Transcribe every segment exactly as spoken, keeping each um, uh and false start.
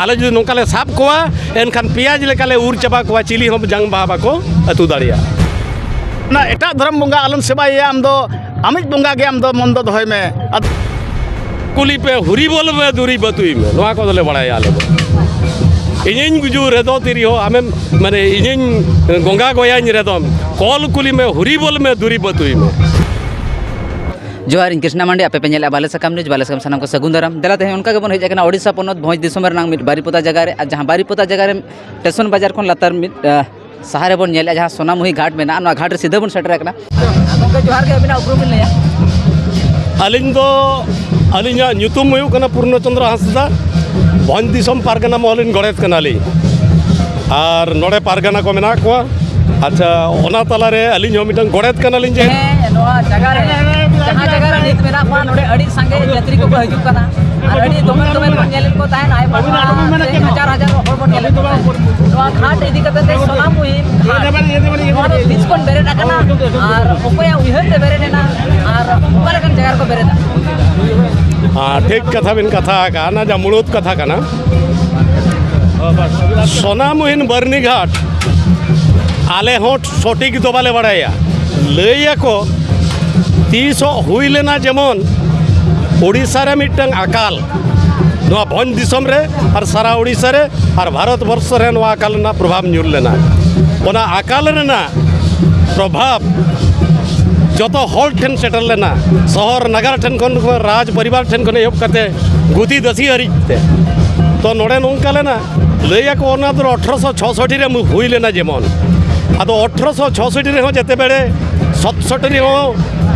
ᱟᱞᱮ ᱡᱩᱫᱤ ᱱᱚᱝᱠᱟ ᱞᱮ ᱥᱟᱵ ᱠᱚᱣᱟ, ᱮᱱᱠᱷᱟᱱ ᱯᱮᱸᱭᱟᱡᱽ ᱞᱮᱠᱟ ᱞᱮ ᱩᱨ ᱪᱟᱵᱟ ᱠᱚᱣᱟ, ᱪᱤᱞᱤ ᱦᱚᱸ ᱡᱟᱝ ᱵᱟᱦᱟ ᱵᱟᱠᱚ ᱟᱹᱛᱩ ᱫᱟᱲᱮᱭᱟᱜᱼᱟ᱾ ᱚᱱᱟ ᱮᱴᱟᱜ ᱫᱷᱚᱨᱚᱢ ᱵᱚᱸᱜᱟ ᱟᱞᱚᱢ ᱥᱮᱵᱟᱭᱮᱭᱟ ᱟᱢ ᱫᱚ, ᱟᱢᱤᱡ ᱵᱚᱸᱜᱟ ᱜᱮ ᱟᱢ ᱫᱚ ᱢᱚᱱ ᱫᱚ ᱫᱚᱦᱚᱭ ᱢᱮ᱾ ᱟᱫ- ᱠᱩᱞᱤ ᱯᱮ, ᱦᱩᱨᱤ ᱵᱚᱞ ᱢᱮ, ᱫᱩᱨᱤ ᱵᱟᱹᱛᱩᱭ ᱢᱮ, ᱱᱚᱣᱟ ᱠᱚᱫᱚᱞᱮ ᱵᱟᱲᱟᱭᱟ ᱟᱞᱮ ᱫᱚ᱾ ᱤᱧᱤᱧ ᱜᱩᱡᱩᱜ ᱨᱮᱫᱚ ᱛᱤᱨᱤᱦᱚᱸ ᱟᱢᱮᱢ, ᱢᱟᱱᱮ, ᱤᱧᱤᱧ ᱜᱚᱸᱜᱟ ᱜᱚᱭᱟᱧ ᱨᱮᱫᱚᱢ, ᱠᱚᱞ ᱠᱩᱞᱤ ᱢᱮ, ᱦᱩᱨᱤ ᱵᱚᱞ ᱢᱮ, ᱫᱩᱨᱤ ᱵᱟᱹᱛᱩᱭ ᱢᱮ᱾ ᱡᱚᱦᱟᱨ, ᱤᱧ ᱠᱨᱤᱥᱱᱟ ᱢᱟᱱᱰᱤ, ᱟᱯᱮ ᱯᱮ ᱧᱮᱞᱮᱫᱼᱟ ᱵᱟᱞᱮ ᱥᱟᱠᱟᱢ ᱱᱤᱭᱩᱡᱽ, ᱵᱟᱞᱮ ᱥᱟᱠᱟᱢ ᱥᱟᱱᱟᱢ ᱠᱚ ᱥᱟᱹᱜᱩᱱ ᱫᱟᱨᱟᱢ᱾ ᱫᱮᱞᱟ, ᱛᱮᱦᱮᱧ ᱚᱱᱠᱟ ᱜᱮᱵᱚᱱ ᱦᱮᱡ ᱟᱠᱟᱱᱟ ᱳᱰᱤᱥᱟ ᱯᱚᱱᱚᱛ ᱵᱷᱚᱸᱡᱽ ᱫᱤᱥᱚᱢ ᱨᱮᱱᱟᱜ ᱢᱤᱫ ᱵᱟᱨᱤᱯᱚᱫᱟ ᱡᱟᱭᱜᱟ ᱨᱮ, ᱟᱨ ᱡᱟᱦᱟᱸ ᱵᱟᱨᱤᱯᱚᱫᱟ ᱡᱟᱭᱜᱟ ᱨᱮ ᱥᱴᱮᱥᱚᱱ ᱵᱟᱡᱟᱨ ᱠᱷᱚᱱ ᱞᱟᱛᱟᱨ ᱢᱤᱫ, ᱟᱦ, ᱥᱟᱦᱟ ᱨᱮᱵᱚᱱ ᱧᱮᱞᱮᱫᱼᱟ, ᱡᱟᱦᱟᱸ ᱥᱳᱱᱟᱢᱩᱦᱤ ᱜᱷᱟᱴ ᱢᱮᱱᱟᱜᱼᱟ, ᱱᱚᱣᱟ ᱜᱷᱟᱴ ᱨᱮ ᱥᱤᱫᱷᱟᱹ ᱵᱚᱱ ᱥᱮᱴᱮᱨ ᱟᱠᱟᱱᱟ᱾ ᱜᱚᱢᱠᱮ, ᱡᱚᱦᱟᱨ ᱜᱮ, ᱟᱹᱵᱤᱱᱟᱜ ᱩᱯᱨᱩᱢ ᱵᱤᱱ ᱞᱟᱹᱭᱟ? ᱟᱹᱞᱤᱧ ᱫᱚ, ᱟᱹᱞᱤᱧᱟᱜ ᱧᱩᱛᱩᱢ ᱦᱩᱭᱩᱜ ᱠᱟᱱᱟ ᱯᱩᱨᱱᱚ ᱪᱚᱸᱫᱽᱨᱚ ᱦᱟᱸᱥᱫᱟ, ᱵᱷᱚᱸᱡᱽ ᱫᱤᱥᱚᱢ ᱯᱟᱨᱜᱟᱱᱟ ᱢᱚᱦᱚᱞᱤᱱ ᱜᱚᱰᱮᱛ ᱠᱟᱱᱟᱞᱤᱧ᱾ ᱟᱨ ᱱᱚᱰᱮ ᱯᱟᱨᱜᱟᱱᱟ ᱠᱚ ᱢᱮᱱᱟᱜ ᱠᱚᱣᱟ᱾ ᱟᱪᱪᱷᱟ, ᱚᱱᱟ ᱛᱟᱞᱟᱨᱮ ᱟᱹᱞᱤᱧ ᱦᱚᱸ ᱢᱤᱫᱴᱟᱝ ᱜᱚᱰᱮᱛ ᱠᱟᱱᱟᱞᱤᱧ ᱡᱮ᱾ ᱦᱮᱸ, ᱱᱚᱣᱟ ᱡᱟᱭᱜᱟ ᱨᱮ, ᱡᱟᱦᱟᱸ ᱡᱟᱭᱜᱟ ᱨᱮ ᱱᱤᱛ ᱢᱮᱱᱟᱜ ᱠᱚᱣᱟ, ᱱᱚᱰᱮ ᱟᱹᱰᱤ ᱥᱟᱸᱜᱮ ᱡᱟᱛᱨᱤ ᱠᱚᱠᱚ ᱦᱤᱡᱩᱜ ᱠᱟᱱᱟ᱾ ᱟᱨ ᱟᱹᱰᱤ ᱫᱚᱢᱮᱞ ᱫᱚᱢᱮᱞ ᱵᱚᱱ ᱧᱮᱞᱮᱫ ᱠᱚ ᱛᱟᱦᱮᱱ, ᱟᱭᱢᱟ ᱱᱚᱣᱟ ᱦᱟᱡᱟᱨ ᱦᱟᱡᱟᱨ ᱦᱚᱲ ᱵᱚᱱ ᱧᱮᱞᱮᱫ ᱠᱚ ᱛᱟᱦᱮᱱ᱾ ᱱᱚᱣᱟ ᱜᱷᱟᱴ ᱤᱫᱤ ᱠᱟᱛᱮ ᱛᱮ ᱥᱳᱱᱟᱢᱩᱦᱤ ᱜᱷᱟᱴ, ᱱᱚᱣᱟ ᱫᱚ ᱛᱤᱥ ᱠᱷᱚᱱ ᱵᱮᱨᱮᱫ ᱟᱠᱟᱱᱟ ᱟᱨ ᱚᱠᱚᱭᱟᱜ ᱩᱭᱦᱟᱹᱨ ᱛᱮ ᱵᱮᱨᱮᱫ ᱮᱱᱟ ᱟᱨ ᱚᱠᱟ ᱞᱮᱠᱟᱱ ᱡᱟᱭᱜᱟ ᱨᱮᱠᱚ ᱵᱮᱨᱮᱫᱟ? ᱟᱨ ᱴᱷᱤᱠ ᱠᱟᱛᱷᱟ ᱵᱤᱱ ᱠᱟᱛᱷᱟ ᱟᱠᱟᱫᱼᱟ, ᱚᱱᱟ ᱡᱟ ᱢᱩᱲᱩᱫ ᱠᱟᱛᱷᱟ ᱠᱟᱱᱟ᱾ ᱥᱳᱱᱟᱢᱩᱦᱤᱱ ᱵᱟᱹᱨᱱᱤ ᱜᱷᱟᱴ ᱟᱞᱮ ᱦᱚᱸ ᱥᱚᱴᱷᱤᱠ ᱫᱚ ᱵᱟᱞᱮ ᱵᱟᱲᱟᱭᱟ᱾ ᱞᱟᱹᱭᱟᱠᱚ ᱛᱤᱥᱚᱜ ᱦᱩᱭ ᱞᱮᱱᱟ, ᱡᱮᱢᱚᱱ ᱳᱰᱤᱥᱟ ᱨᱮ ᱢᱤᱫᱴᱟᱝ ᱟᱠᱟᱞ, ᱱᱚᱣᱟ ᱵᱷᱚᱸᱡᱽ ᱫᱤᱥᱚᱢ ᱨᱮ ᱟᱨ ᱥᱟᱨᱟ ᱳᱰᱤᱥᱟ ᱨᱮ ᱟᱨ ᱵᱷᱟᱨᱚᱛ ᱵᱚᱨᱥᱚ ᱨᱮ ᱱᱚᱣᱟ ᱟᱠᱟᱞ ᱨᱮᱱᱟᱜ ᱯᱨᱚᱵᱷᱟᱵᱽ ᱧᱩᱨ ᱞᱮᱱᱟ᱾ ᱚᱱᱟ ᱟᱠᱟᱞ ᱨᱮᱱᱟᱜ ᱯᱨᱚᱵᱷᱟᱵᱽ ᱡᱚᱛᱚ ᱦᱚᱲ ᱴᱷᱮᱱ ᱥᱮᱴᱮᱨ ᱞᱮᱱᱟ, ᱥᱚᱦᱚᱨ ᱱᱟᱜᱟᱨ ᱴᱷᱮᱱ ᱠᱷᱚᱱ, ᱨᱟᱡᱽ ᱯᱚᱨᱤᱵᱟᱨ ᱴᱷᱮᱱ ᱠᱷᱚᱱ ᱮᱦᱚᱵ ᱠᱟᱛᱮ ᱜᱩᱛᱤ ᱫᱟᱹᱥᱤ ᱦᱟᱹᱨᱤᱡ ᱛᱮ᱾ ᱛᱚ ᱱᱚᱰᱮ ᱱᱚᱝᱠᱟ ᱞᱮᱱᱟ, ᱞᱟᱹᱭᱟᱠᱚ ᱚᱱᱟ ᱫᱚ ᱟᱴᱷᱨᱚᱥᱚ ᱪᱷᱚᱥᱚᱴᱴᱤ ᱨᱮ ᱦᱩᱭ ᱞᱮᱱᱟ ᱡᱮᱢᱚᱱ᱾ ᱟᱫᱚ ᱟᱴᱷᱨᱚᱥᱚ ᱪᱷᱚᱥᱚᱴᱴᱤ ᱨᱮᱦᱚᱸ ᱡᱮᱛᱮ ᱵᱮᱲᱮ ᱥᱚᱛᱥᱚᱴᱴᱤ ᱨᱮᱦᱚᱸ,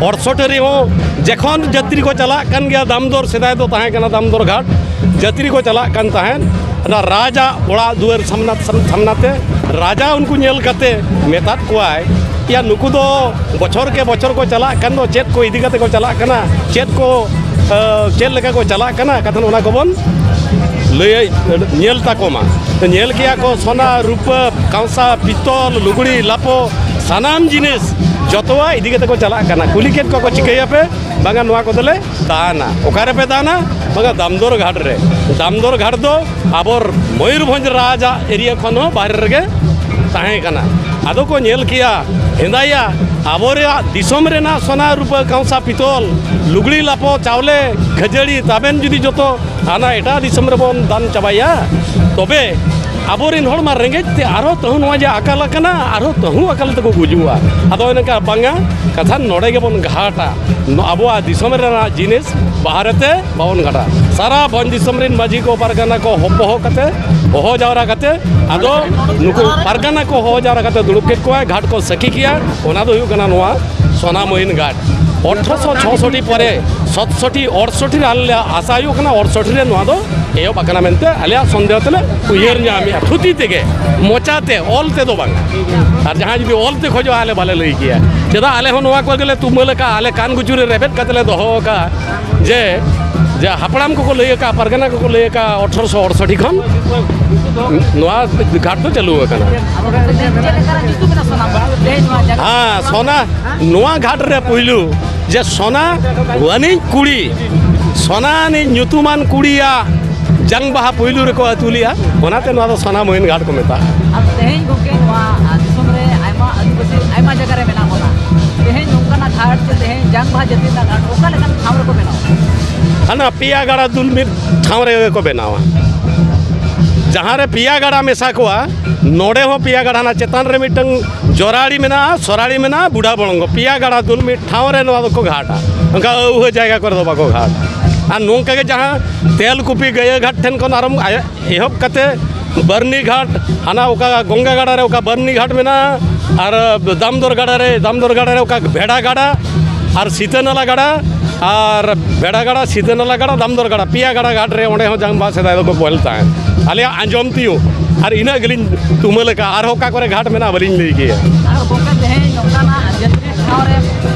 ᱟᱴᱥᱚᱴᱴᱤ ᱨᱮᱦᱚᱸ ᱡᱚᱠᱷᱚᱱ ᱡᱟᱛᱨᱤ ᱠᱚ ᱪᱟᱞᱟᱜ ᱠᱟᱱ ᱜᱮᱭᱟ, ᱫᱟᱢᱫᱚᱨ, ᱥᱮᱫᱟᱭ ᱫᱚ ᱛᱟᱦᱮᱸ ᱠᱟᱱᱟ ᱫᱟᱢᱫᱚᱨ ᱜᱷᱟᱴ, ᱡᱟᱛᱨᱤ ᱠᱚ ᱪᱟᱞᱟᱜ ᱠᱟᱱ ᱛᱟᱦᱮᱸᱫ, ᱚᱱᱟ ᱨᱟᱡᱟᱜ ᱚᱲᱟᱜ ᱫᱩᱣᱟᱹᱨ ᱥᱟᱢᱱᱟ, ᱥᱟᱢ-, ᱥᱟᱢᱱᱟᱛᱮ ᱨᱟᱡᱟ ᱩᱱᱠᱩ ᱧᱮᱞ ᱠᱟᱛᱮ ᱢᱮᱛᱟᱫ ᱠᱚᱣᱟᱭ, "ᱭᱟ, ᱱᱩᱠᱩ ᱫᱚ ᱵᱚᱪᱷᱚᱨ ᱠᱮ ᱵᱚᱪᱷᱚᱨ ᱠᱚ ᱪᱟᱞᱟᱜ ᱠᱟᱱ ᱫᱚ, ᱪᱮᱫ ᱠᱚ ᱤᱫᱤ ᱠᱟᱛᱮ ᱠᱚ ᱪᱟᱞᱟᱜ ᱠᱟᱱᱟ, ᱪᱮᱫ ᱠᱚ, ᱮ, ᱪᱮᱫ ᱞᱮᱠᱟ ᱠᱚ ᱪᱟᱞᱟᱜ ᱠᱟᱱᱟ, ᱠᱟᱛᱷᱟ ᱚᱱᱟ ᱠᱚᱵᱚᱱ ᱞᱟᱹᱭ, ᱧᱮᱞ ᱛᱟᱠᱚ ᱢᱟ?" ᱛᱚ ᱧᱮᱞ ᱠᱮᱜᱼᱟ ᱠᱚ ᱥᱚᱱᱟ, ᱨᱩᱯᱟᱹ, ᱠᱟᱸᱥᱟ, ᱯᱤᱛᱚᱞ, ᱞᱩᱜᱽᱲᱤ, ᱞᱟᱯᱚ, ᱥᱟᱱᱟᱢ ᱡᱤᱱᱤᱥ ᱡᱚᱛᱚᱣᱟᱜ ᱤᱫᱤ ᱠᱟᱛᱮ ᱠᱚ ᱪᱟᱞᱟᱜ ᱠᱟᱱᱟ᱾ ᱠᱩᱞᱤ ᱠᱮᱫ ᱠᱚᱣᱟ ᱠᱚ, "ᱪᱤᱠᱟᱹᱭᱟᱯᱮ?" "ᱵᱟᱝᱟ, ᱱᱚᱣᱟ ᱠᱚᱫᱚᱞᱮ ᱫᱟᱱᱟ᱾" ᱚᱠᱟ ᱨᱮᱯᱮ ᱫᱟᱱᱟ? ᱵᱟᱝᱟ, ᱫᱟᱢᱫᱚᱨ ᱜᱷᱟᱴ ᱨᱮ᱾ ᱫᱟᱢᱫᱚᱨ ᱜᱷᱟᱴ ᱫᱚ ᱟᱵᱚ ᱢᱚᱭᱩᱨᱵᱷᱚᱸᱡᱽ ᱨᱟᱡᱽ ᱟᱜ ᱮᱨᱤᱭᱟ ᱠᱷᱚᱱ ᱦᱚᱸ ᱵᱟᱦᱨᱮ ᱨᱮᱜᱮ ᱛᱟᱦᱮᱸ ᱠᱟᱱᱟ᱾ ᱟᱫᱚ ᱠᱚ ᱧᱮᱞ ᱠᱮᱭᱟ, ᱦᱮᱸᱫᱟᱭᱟ, ᱟᱵᱚ ᱨᱮᱭᱟᱜ ᱫᱤᱥᱚᱢ ᱨᱮᱱᱟᱜ ᱥᱚᱱᱟ, ᱨᱩᱯᱟᱹ, ᱠᱟᱸᱥᱟ, ᱯᱤᱛᱚᱞ, ᱞᱩᱜᱽᱲᱤ ᱞᱟᱯᱚ, ᱪᱟᱣᱞᱮ, ᱠᱷᱟᱹᱡᱟᱹᱲᱤ, ᱛᱟᱵᱮᱱ ᱡᱩᱫᱤ ᱡᱚᱛᱚ ᱦᱟᱱᱟ ᱮᱴᱟᱜ ᱫᱤᱥᱚᱢ ᱨᱮᱵᱚᱱ ᱫᱟᱱ ᱪᱟᱵᱟᱭᱟ, ᱛᱚᱵᱮ ᱟᱵᱚᱨᱮᱱ ᱦᱚᱲ ᱢᱟ ᱨᱮᱸᱜᱮᱡ ᱛᱮ ᱟᱨᱦᱚᱸ ᱛᱟᱹᱦᱩ ᱱᱚᱣᱟ ᱡᱮ ᱟᱠᱟᱞ ᱟᱠᱟᱱᱟ, ᱟᱨᱦᱚᱸ ᱛᱟᱹᱦᱩ ᱟᱠᱟᱞ ᱛᱮᱠᱚ ᱜᱩᱡᱩᱜᱼᱟ᱾ ᱟᱫᱚ ᱚᱱᱮ ᱚᱱᱠᱟ ᱵᱟᱝᱟ, ᱠᱟᱛᱷᱟ ᱱᱚᱰᱮ ᱜᱮᱵᱚᱱ ᱜᱷᱟᱴᱟ᱾ ᱱᱚ-, ᱟᱵᱚᱣᱟᱜ ᱫᱤᱥᱚᱢ ᱨᱮᱱᱟᱜ ᱡᱤᱱᱤᱥ ᱵᱟᱦᱨᱮ ᱛᱮ ᱵᱟᱵᱚᱱ ᱜᱷᱟᱴᱟ᱾ ᱥᱟᱨᱟ ᱵᱷᱚᱸᱡᱽ ᱫᱤᱥᱚᱢ ᱨᱮᱱ ᱢᱟᱹᱡᱷᱤ ᱠᱚ, ᱯᱟᱨᱜᱟᱱᱟ ᱠᱚ ᱦᱚᱯᱚᱦᱚ ᱠᱟᱛᱮ, ᱦᱚᱦᱚ ᱡᱟᱣᱨᱟ ᱠᱟᱛᱮ, ᱟᱫᱚ ᱱᱩᱠᱩ ᱯᱟᱨᱜᱟᱱᱟ ᱠᱚ ᱦᱚᱦᱚ ᱡᱟᱣᱨᱟ ᱠᱟᱛᱮ ᱫᱩᱲᱩᱵ ᱠᱮᱫ ᱠᱚᱣᱟᱭ, ᱜᱷᱟᱴ ᱠᱚ ᱥᱟᱹᱠᱷᱤ ᱠᱮᱜᱼᱟ᱾ ᱚᱱᱟ ᱫᱚ ᱦᱩᱭᱩᱜ ᱠᱟᱱᱟ ᱱᱚᱣᱟ ᱥᱚᱱᱟ ᱢᱚᱦᱤᱱ ᱜᱷᱟᱴ᱾ ᱟᱴᱷᱨᱚᱥᱚ ᱪᱷᱚᱥᱚᱴᱴᱤ ᱯᱚᱨᱮ, ᱥᱟᱛᱥᱚᱴᱴᱤ, ᱟᱴᱥᱚᱴᱴᱤ ᱨᱮ ᱟᱞᱮ ᱞᱮ ᱟᱥᱟ ᱦᱩᱭᱩᱜ ᱠᱟᱱᱟ, ᱟᱴᱥᱚᱴᱴᱤ ᱨᱮ ᱱᱚᱣᱟ ᱫᱚ ᱮᱦᱚᱵ ᱟᱠᱟᱱᱟ ᱢᱮᱱᱛᱮ ᱟᱞᱮᱭᱟᱜ ᱥᱚᱱᱫᱮᱦᱚ ᱛᱮᱞᱮ ᱩᱭᱦᱟᱹᱨ ᱧᱟᱢᱮᱜᱼᱟ, ᱛᱷᱩᱛᱤ ᱛᱮᱜᱮ, ᱢᱚᱪᱟ ᱛᱮ, ᱚᱞ ᱛᱮᱫᱚ ᱵᱟᱝ᱾ ᱟᱨ ᱡᱟᱦᱟᱸᱭ ᱡᱩᱫᱤ ᱚᱞ ᱛᱮ ᱠᱷᱚᱡᱚᱜᱼᱟ, ᱟᱞᱮ ᱵᱟᱞᱮ ᱞᱟᱹᱭ ᱠᱮᱭᱟ᱾ ᱪᱮᱫᱟᱜ, ᱟᱞᱮ ᱦᱚᱸ ᱱᱚᱣᱟ ᱠᱚᱜᱮ ᱞᱮ ᱛᱩᱢᱟᱹᱞ ᱟᱠᱟᱫᱼᱟ, ᱟᱞᱮ ᱠᱟᱱ ᱜᱩᱪᱩ ᱨᱮ ᱨᱮᱵᱮᱫ ᱠᱟᱛᱮ ᱞᱮ ᱫᱚᱦᱚ ᱟᱠᱟᱫᱼᱟ ᱡᱮ, ᱡᱮ ᱦᱟᱯᱲᱟᱢ ᱠᱚᱠᱚ ᱞᱟᱹᱭ ᱟᱠᱟᱫᱼᱟ, ᱯᱟᱨᱜᱟᱱᱟ ᱠᱚᱠᱚ ᱞᱟᱹᱭ ᱟᱠᱟᱫᱼᱟ, ᱟᱴᱷᱨᱚᱥᱚ ᱟᱴᱥᱚᱴᱴᱤ ᱠᱷᱚᱱ ᱱᱚᱣᱟ ᱜᱷᱟᱴ ᱫᱚ ᱪᱟᱹᱞᱩ ᱟᱠᱟᱱᱟ᱾ ᱟᱫᱚ ᱛᱮᱦᱮᱧ ᱪᱮᱫ ᱞᱮᱠᱟᱨᱮ ᱧᱩᱛᱩᱢ ᱮᱱᱟ ᱥᱚᱱᱟ ᱢᱚᱦᱤᱱ? ᱛᱮᱦᱮᱧ ᱱᱚᱣᱟ ᱡᱟᱭᱜᱟ ᱦᱮᱸ, ᱥᱚᱱᱟ, ᱱᱚᱣᱟ ᱜᱷᱟᱴ ᱨᱮ ᱯᱩᱭᱞᱩ ᱡᱮ ᱥᱚᱱᱟ ᱵᱟᱹᱱᱤᱡ ᱠᱩᱲᱤ, ᱥᱚᱱᱟ ᱨᱤᱱᱤᱡ ᱧᱩᱛᱩᱢᱟᱱ ᱠᱩᱲᱤᱭᱟᱜ ᱡᱟᱝ ᱵᱟᱦᱟ ᱯᱩᱭᱞᱩ ᱨᱮᱠᱚ ᱟᱹᱛᱩ ᱞᱮᱜᱼᱟ, ᱚᱱᱟᱛᱮ ᱱᱚᱣᱟ ᱫᱚ ᱥᱚᱱᱟ ᱢᱚᱦᱤᱱ ᱜᱷᱟᱴ ᱠᱚ ᱢᱮᱛᱟᱜᱼᱟ᱾ ᱟᱨ ᱛᱮᱦᱮᱧ ᱜᱚᱢᱠᱮ, ᱱᱚᱣᱟ, ᱟ, ᱫᱤᱥᱚᱢ ᱨᱮ ᱟᱭᱢᱟ ᱟᱹᱫᱤᱵᱟᱹᱥᱤ ᱟᱭᱢᱟ ᱡᱟᱭᱜᱟ ᱨᱮ ᱢᱮᱱᱟᱜ ᱵᱚᱱᱟ᱾ ᱛᱮᱦᱮᱧ ᱱᱚᱝᱠᱟᱱᱟᱜ ᱜᱷᱟᱴ ᱥᱮ ᱛᱮᱦᱮᱧ ᱡᱟᱝ ᱵᱟᱦᱟ ᱡᱟᱹᱛᱤ ᱨᱮᱱᱟᱜ ᱜᱷᱟᱴ ᱚᱠᱟ ᱞᱮᱠᱟᱱ ᱴᱷᱟᱶ ᱨᱮᱠᱚ ᱵᱮᱱᱟᱣᱟ? ᱦᱟᱱᱟ ᱯᱮᱭᱟ ᱜᱟᱰᱟ ᱫᱩᱞ ᱢᱤᱫ ᱴᱷᱟᱶ ᱨᱮᱜᱮ ᱠᱚ ᱵᱮᱱᱟᱣᱟ᱾ ᱡᱟᱦᱟᱸ ᱨᱮ ᱯᱮᱭᱟ ᱜᱟᱰᱟ ᱢᱮᱥᱟ ᱠᱚᱜᱼᱟ, ᱱᱚᱰᱮ ᱦᱚᱸ ᱯᱮᱭᱟ ᱜᱟᱰᱟ, ᱦᱟᱱᱟ ᱪᱮᱛᱟᱱ ᱨᱮ ᱢᱤᱫᱴᱟᱝ ᱡᱚᱨᱟᱲᱤ ᱢᱮᱱᱟᱜᱼᱟ, ᱥᱚᱨᱟᱲᱤ ᱢᱮᱱᱟᱜᱼᱟ, ᱵᱩᱰᱷᱟ ᱵᱚᱲᱚᱝᱜᱚ, ᱯᱮᱭᱟ ᱜᱟᱰᱟ ᱫᱩᱞ ᱢᱤᱫ ᱴᱷᱟᱶ ᱨᱮ ᱱᱚᱣᱟ ᱫᱚᱠᱚ ᱜᱷᱟᱴᱟ᱾ ᱚᱱᱠᱟ ᱟᱹᱣᱦᱟᱹ ᱡᱟᱭᱜᱟ ᱠᱚᱨᱮ ᱫᱚ ᱵᱟᱠᱚ ᱜᱷᱟᱴᱟ᱾ ᱟᱨ ᱱᱚᱝᱠᱟ ᱜᱮ ᱡᱟᱦᱟᱸ ᱛᱮᱞᱠᱩᱯᱤ ᱜᱟᱹᱭᱟᱹ ᱜᱷᱟᱴ ᱴᱷᱮᱱ ᱠᱷᱚᱱ ᱟᱨᱚᱢ-, ᱟᱭ-, ᱮᱦᱚᱵ ᱠᱟᱛᱮ ᱵᱟᱹᱨᱱᱤ ᱜᱷᱟᱴ, ᱦᱟᱱᱟ ᱚᱠᱟ ᱜᱚᱝᱜᱟ ᱜᱟᱰᱟ ᱨᱮ ᱚᱠᱟ ᱵᱟᱹᱨᱱᱤ ᱜᱷᱟᱴ ᱢᱮᱱᱟᱜᱼᱟ, ᱟᱨ ᱫᱟᱢᱫᱚᱨ ᱜᱟᱰᱟ ᱨᱮ, ᱫᱟᱢᱫᱚᱨ ᱜᱟᱰᱟ ᱨᱮ ᱚᱠᱟ ᱵᱷᱮᱰᱟ ᱜᱟᱰᱟ ᱟᱨ ᱥᱤᱛᱟᱹ ᱱᱟᱞᱟ ᱜᱟᱰᱟ, ᱟᱨ ᱵᱷᱮᱰᱟ ᱜᱟᱰᱟ, ᱥᱤᱛᱟᱹ ᱱᱟᱞᱟ ᱜᱟᱰᱟ, ᱫᱟᱢᱫᱚᱨ ᱜᱟᱰᱟ, ᱯᱮᱭᱟ ᱜᱟᱰᱟ ᱜᱷᱟᱴ ᱨᱮ ᱚᱸᱰᱮ ᱦᱚᱸ ᱡᱟᱝ ᱵᱟᱦᱟ ᱥᱮᱫᱟᱭ ᱫᱚᱠᱚ ᱵᱚᱦᱮᱞ ᱛᱟᱦᱮᱸᱫ᱾ ᱟᱞᱮᱭᱟᱜ ᱟᱸᱡᱚᱢ ᱛᱤᱭᱳᱜ, ᱟᱨ ᱤᱱᱟᱹᱜ ᱜᱮᱞᱤᱧ ᱛᱩᱢᱟᱹᱞ ᱟᱠᱟᱫᱼᱟ᱾ ᱟᱨᱦᱚᱸ ᱚᱠᱟ ᱠᱚᱨᱮ ᱜᱷᱟᱴ ᱢᱮᱱᱟᱜᱼᱟ, ᱵᱟᱹᱞᱤᱧ ᱞᱟᱹᱭ ᱠᱮᱭᱟ᱾ ᱟᱨ ᱜᱚᱢᱠᱮ, ᱛᱮᱦᱮᱧ ᱱᱚᱝᱠᱟᱱᱟᱜ ᱡᱟᱹᱛᱤ ᱴᱷᱟᱶ ᱨᱮ,